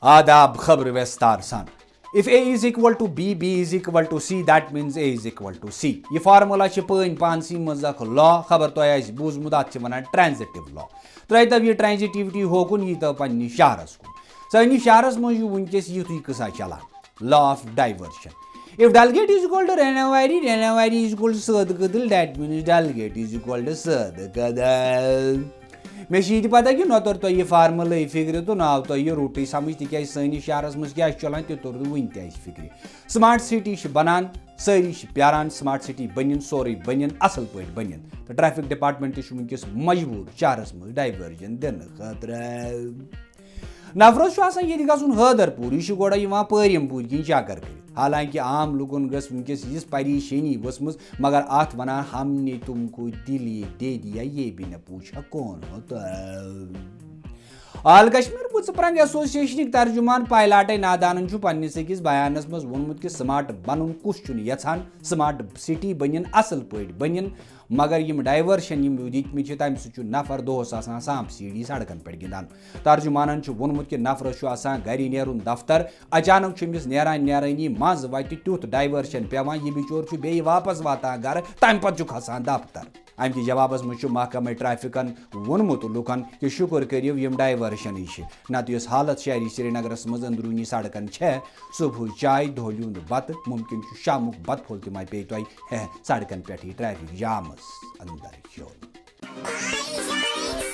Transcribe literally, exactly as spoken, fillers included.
آداب، خبر وستار سان۔ If A is equal to B, B is equal to C, that means A is equal to C. یہِ formula چھِ پٲنۍ پانسٕے منٛز اکھ law، خبر تۄہہِ آسہِ بوٗزمُت، اتھ چھِ ونان transitive law۔ ترٲیتو یہِ transitivity ہوکُن، ییٖتو پننِس شہرس کُن۔ سٲنِس شہرس منٛز چھُ وٕنکیٚس یُتھُے قصہ چلان، law of diversion۔ If Dalgate is equal to Ranawari, Ranawari is equal to Södükadıl, that means Dalgate is equal to Södükadıl. مےٚ چھِ یہِ تہِ پتہ کہِ نہ توٚر تۄہہِ یہِ formula فِکرِ تہٕ نہ آو تۄہہِ یہِ روٗٹٕے سمجھ، تِکیٛازِ سٲنِس شہرس منٛز کیٛاہ چھُ چلان، تہِ توٚر نہٕ وٕنہِ تہِ اَسہِ فِکرِ۔ Smart city چھِ بنان، سٲری چھِ پیاران smart city بنِن، سورُے بنِن، اصل پٲٹھۍ بنِن۔ تہٕ traffic department تہِ چھُ وٕنکیٚس مجبوٗر شہرس منٛز diversion دِنہٕ خٲطرٕ۔ نفرس چھُ آسان ییٚتہِ گژھُن حٲدر پوٗر، یہِ چھُ گۄڈٕ یِوان پٲرِم پوٗرۍ کِنۍ چکر کٔرِتھ۔ حالانکہِ عام لُکن گٔژھ وٕنکیٚس یِژھ پریشٲنی ؤژھمٕژ، مگر اتھ ونان ہم نے تم کو دلی دے دیا، یہ بھی نہ پوچھا کون ہو تم۔ آل کشمیر بُتھ پرنگ ایسوسیشنٕکۍ ترجمان پایلاٹے نادانن چھُ پننِس أکِس بیانس منٛز ووٚنمُت کہِ smart بنُن کُس چھُنہٕ یژھان، smart city بنِن، اصل پٲٹھۍ بنِن، مگر یِم diversion یِم دِتمٕتۍ چھِ، تمہِ سۭتۍ چھُ نفر دۄہس آسان سانپ سیڑھی سڑکن پٮ۪ٹھ گِنٛدان۔ ترجمانن چھُ ووٚنمُت کہِ نفرس چھُ آسان گرِ نیرُن دفتر، اچانک چھُ أمِس نیران نیرٲنی منٛز وتہِ تیُتھ diversion پٮ۪وان، یہِ بِچور چھُ بیٚیہِ واپس واتان گرٕ، تمہِ پتہٕ چھُ کھسان دفتر۔ امہِ کہِ جوابس منٛز چھُ محکمہ ٹریفکن ووٚنمُت لُکن کہِ شُکر کٔرِو یِم diversionٕے چھِ، نتہٕ یۄس حالت شہری سرینگرس منٛز اندروٗنی سڑکن چھےٚ، صبحٕچ چاے، دۄہلہِ ہُنٛد بتہٕ، ممکن چھُ شامُک بتہٕ پھوٚل تہِ ما پیٚیہِ تۄہہِ، ہے، سڑکن پٮ۪ٹھٕے ٹریفک جامس اندر ہیوٚن۔